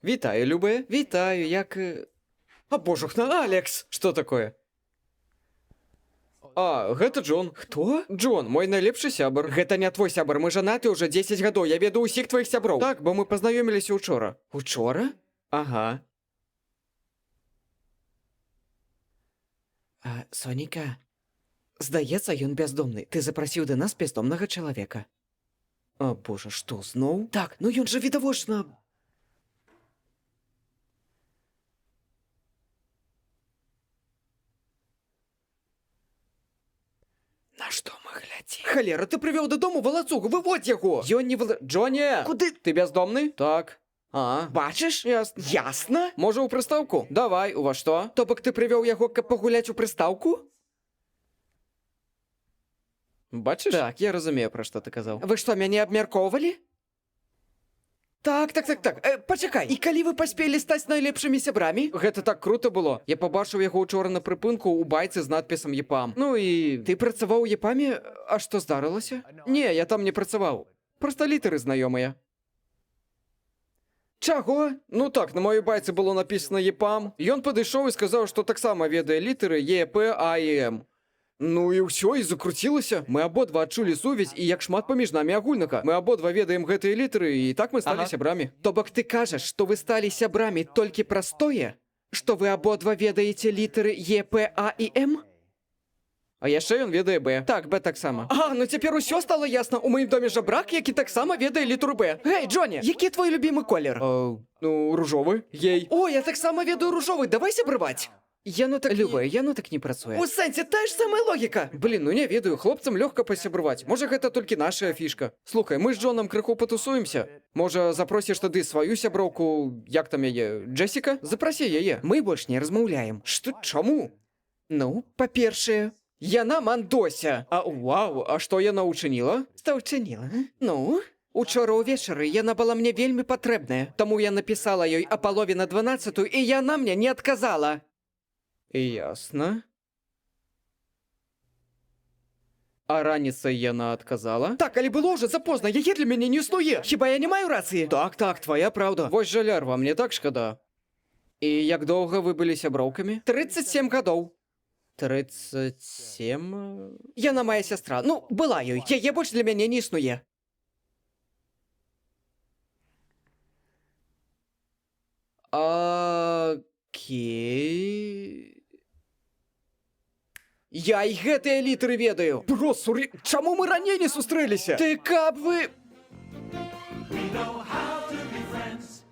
Вітаю, любая. Вітаю, як. А божухна, Алекс! Што такое? А, гэта Джон. Хто? Джон, мой найлепшы сябар. Гэта не твой сябар, мы жанаты ўжо 10 гадоў, я ведаю ўсіх тваіх сяброў. Так, бо мы пазнаёміліся учора. Учора? Ага. А, Соніка, здаецца, ён бяздомны. Ты запрасіў да нас бяздомнага чалавека. А, божа, што, зноў? Так, ну ён жа відавочна. На што мы глядзім? Халера, ты прывёў дадому валацугу, выводзь яго! Ён не вала... Джоні! Куды? Ты бяздомны? Так. А, бачыш? Ясна. Ясна? Можа, у прыстаўку? Давай, у вас што? То бок ты прывёў яго, каб пагуляць у прыстаўку? Бачыш? Так, я разумею, пра што ты казаў. Вы што, мяне абмяркоўвалі? Так. Пачакай. І калі вы паспелі стаць найлепшымі сябрамі? Гэта так круто было. Я пабачыў яго учора на прыпынку ў байцы з надпісам ЕПАМ. Ну і ты працаваў у ЕПАМе, а што здарылася? Не, я там не працаваў. Проста літары знаёмыя. Чаго? Ну так, на маёй байцы было напісана ЕПАМ. Ён падышоў і сказаў, што таксама ведае літары Е, П, А і М. Ну і ўсё, і закруцілася. Мы абодва адчулі сувязь і як шмат паміж намі агульнага. Мы абодва ведаем гэтыя літары, і так мы сталі сябрамі. То бок ты кажаш, што вы сталі сябрамі толькі праз тое, што вы абодва ведаеце літары Е, П, А і М? А яшчэ ён ведае Б. Так, Б таксама. А, ну цяпер усё стало ясна. У маім доме жабрак, які таксама ведае літару Б. Гей, Джоні, які твой любімы колер? Ну, ружовы. Гей. О, я таксама ведаю ружовы, давай сябраваць. Яно так. Любая, яно так не працуе. У сэнсе, тая ж самая логіка. Блін, ну не ведаю, хлопцам лёгка пасябраваць. Можа, гэта толькі наша фішка. Слухай, мы з Джонам крыху патусуемся. Можа, запросіш тады сваю сяброўку, як там яе, Джесіка? Запрасі яе. Мы больш не размаўляем. Што, чаму? Ну, па-першае, яна мандося. А вау, а што яна ўчыніла? Што ўчыніла? Ну, учора ўвечары яна была мне вельмі патрэбная. Таму я напісала ёй а 11:30, і яна мне не адказала. Ясна. А раніцай яна адказала? Так, але было ўжо запозна, яе для мяне не існуе. Хіба я не маю рацыі? Так, твоя праўда. Вось жа лярва, мне так шкада. І як доўга вы былі сяброўкамі? 37 гадоў. 37? Яна моя сястра. Ну, была ёй. Яе больш для мяне не існуе. Акей. Я і гэтыя літары ведаю. Просурі, чаму мы раней не сустрэліся? Ты каб вы. We know how to be friends.